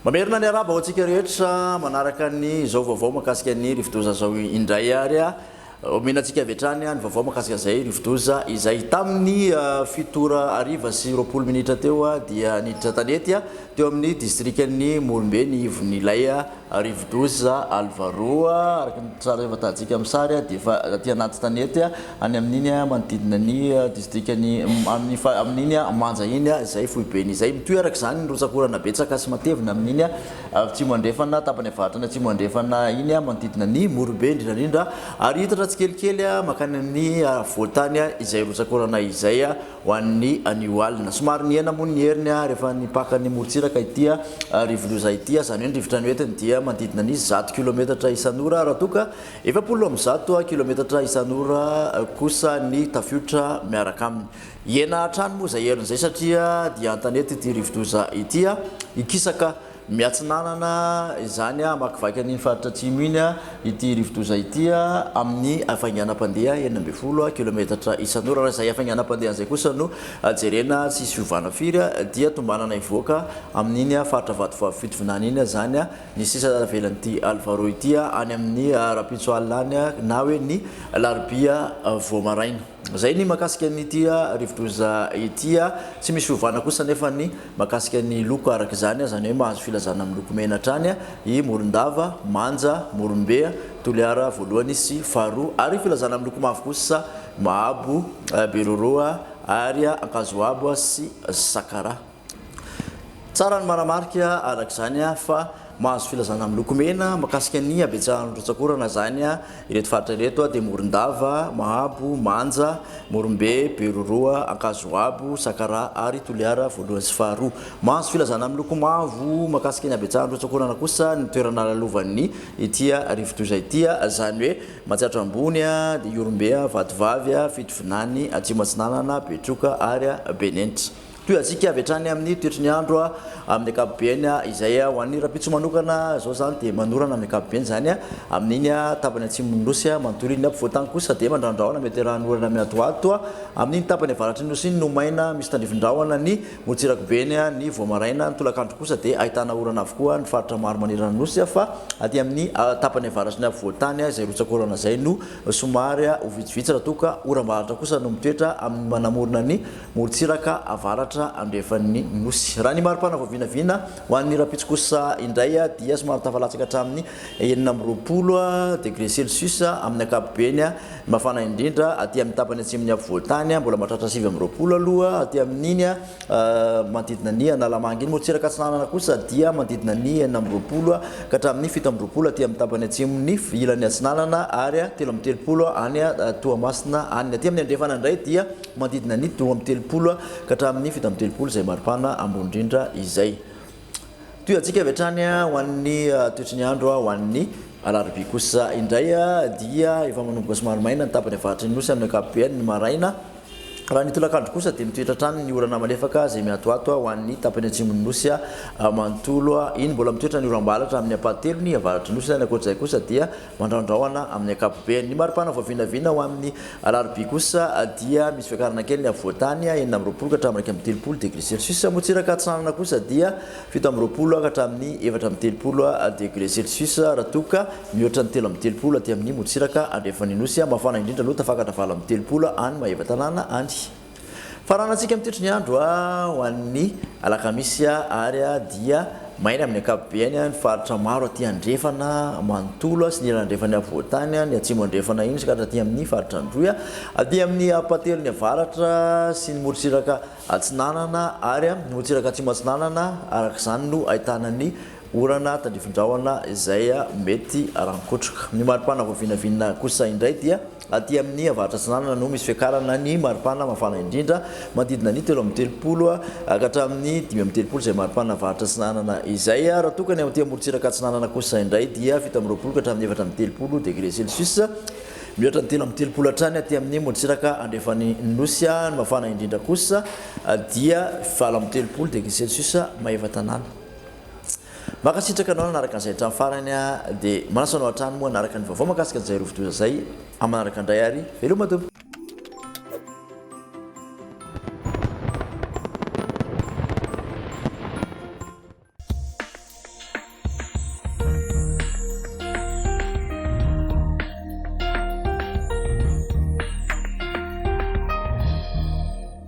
Mamerina ny arahaba ho antsika rehetra manaraka ny izao vaovao mahakasika ny rivodoza izao indray ary omena antsika avy hatrany ny vaovao mahakasika izay rivodoza izay. Tamin'ny 7 ora hariva sy 20 minitra teo dia niditra tanety teo amin'ny distrikan'i Morombe ny ivon'ilay Rivodoza Alvaro, araka ny tsara efa tantsika amin'ny sary dia efa aty anaty tanety any amin'iny manodidina ny distrikan'i amin'ny amin'iny Manja iny izay foibeny izay. Mitohy araka izany ny rotsak'orana betsaka sy matevina amin'iny atsimo andrefana, tapany avaratra ny atsimo andrefana iny manodidina ny Morobe indrindra indrindra ary hitatra tsikelikely mankany amin'ny afovoan-tany izay rotsak'orana izay. Ho an'ny anio alina. Somary nihena moa ny heriny rehefa nipaka ny morontsiraka ity rivodoza ity, izany hoe ny rivotra noentiny dia manodidina ny 100 kilometatra isan'ora raha toa ka 140 kilometatra isan'ora kosa ny tafiotra miaraka aminy. Hihena hatrany moa izay heriny izay satria dia an-tanety ity rivodoza ity, hikisaka Miatsinanana izany hamakivaky an'iny faritra atsimo iny ity rivodoza ity amin'ny hafainganam-pandeha 16 kilometatra isan'ora. Raha izay hafainganam-pandeha izay kosa no jerena tsy hisy fiovana firy dia tombanana hivoaka amin'iny faritra Vatovavy Fitovinany iny izany ny sisa avelan'ity Alvaro ity any amin'ny rahampitso alina any na hoe ny alarobia vao maraina. Izay ny mahakasika an'ity rivodoza ity. Tsy misy fiovana kosa anefa ny Mahakasika ny loko araka izany, izany hoe mahazo filazana miloko mena hatrany i Morondava, Manja, Morombe, Toliara voalohany sy faharoa ary filazana miloko mavo kosa Mahabo, Beroroha ary Ankazoabo sy Sakaraha. Tsara ny manamarika araka izany fa mahazo filazana miloko mena mahakasika ny habetsahan'ny rotsak'orana izany Ireto faritra ireto dia Morondava, Mahabo, Manja, Morombe, Beroroha, Ankazoabo, Sakaraha ary Toliara voalohany sy faharoa. Mahazo filazana miloko mavo mahakasika ny habetsahan'ny rotsak'orana kosa ny toerana lalovan'ny ity rivodoza ity, izany hoe Matsiatra Ambony, Ihorombe, Vatovavy, Fitovinany, Atsimo Atsinanana, Betroka ary Benenitra. Tohizantsika avy hatrany amin'ny toetry ny andro amin'ny ankapobeny izay ho an'ny rahampitso manokana izao izany dia manorana amin'ny ankapobeny izany amin'iny tapany atsimon'ny nosy manontolo iny. Ampovoan-tany kosa dia mandrandrahona mety ranonorana miatoato amin'iny tapany avaratry ny nosy iny no maina misy tandrifin-drahona ny morontsirakobeny ny vao maraina. Ny tolakandro kosa dia ahitana orana avokoa ny faritra maro manerana ny nosy fa aty amin'ny tapany avaratry ny afovoan-tany izay rotsak'orana izay no somary ho vitsivitsy raha toa ka oram-baratra kosa no mitoetra amin'ny manamorona ny Morontsiraka avaratra andrefan'ny Nosy. Raha ny maripana vao vinavina ho an'ny rahampitso kosa indray dia somary tafalatsaka hatramin'ny 26 degré celsius amin'ny ankapobeny ny mafana indrindra aty amin'ny tapany atsimon'ny afovoan-tany, mbola mahatratra 29 aloha aty amin'iny manodidina ny Analamanga iny. Morontsiraka atsinanana kosa dia manodidina ny 26 ka hatramin'ny 27 aty amin'ny tapany atsimon'ny ilany atsinanana ary 33 any Toamasina any. Aty amin'ny andrefana indray dia Manodidina ny 32 ka hatramin'ny 37 izay maripana ambony indrindra izay. Tohiantsika avy hatrany ho an'ny toetry ny andro ho an'ny alarobia kosa indray dia efa manomboka somary maina ny tapany avaratry ny nosy amin'ny ankapobeny ny maraina. Raha ny tolakandro kosa dia mitoetra hatrany ny orana malefaka izay miatoato ho an'ny tapany atsimon'ny nosy manontolo. Iny mbola mitoetra ny oram-baratra amin'ny ampahatelony avaratry ny nosy. Any ankoatr'izay kosa dia Mandraondraona amin'ny ankapobeny. Ny maripana voavinavina ho amin'ny alarobia kosa dia misy fiakarana kely ny afovoan-tany, 26 ka hatramin'ny 31 degré celsius. Morontsiraka atsinanana kosa dia 27 ka hatramin'ny 34 degré celsius raha toa ka mihoatra ny 33 aty amin'ny morontsiraka andrefan'ny Nosy. Mafana indrindra aloha tafakatra 38 any Maevatanàna any. Faranantsika amin'ny toetry ny andro ho an'ny alakamisy ary dia maina amin'ny ankapobeny ny faritra maro aty andrefana manontolo sy ny ilany andrefan'ny afovoan-tany, ny atsimo andrefana iny sy ka hatraty amin'ny faritra Androy, aty amin'ny ampahatelony avaratra sy ny morontsiraka atsinanana ary ny morontsiraka atsimo atsinanana araka izany no ahitana ny orana tandrifin-drahona izay mety rankotroka. Ny maripana voavinavinina kosa indray dia Aty amin'ny avaratra atsinanana no misy fiakarana ny maripana mafana indrindra, manodidina ny 33 ka hatramin'ny 35 izay maripana avaratra atsinanana izay. Raha toa ka ny aty amorontsiraka atsinanana kosa indray dia 27 ka hatramin'ny 34 degré celsius. Mihoatra ny 33 hatrany aty amin'ny morontsiraka andrefan'ny Nosy. Ny mafana indrindra kosa dia 38 degré celsius Maevatanàna. Mankasitraka anao nanaraka an'izay hatramin'ny farany dia manasa anao hatrany moa hanaraka ny vaovao mahakasika an'izay rovi-doza izay amin'ny manaraka indray ary veloma tompoko.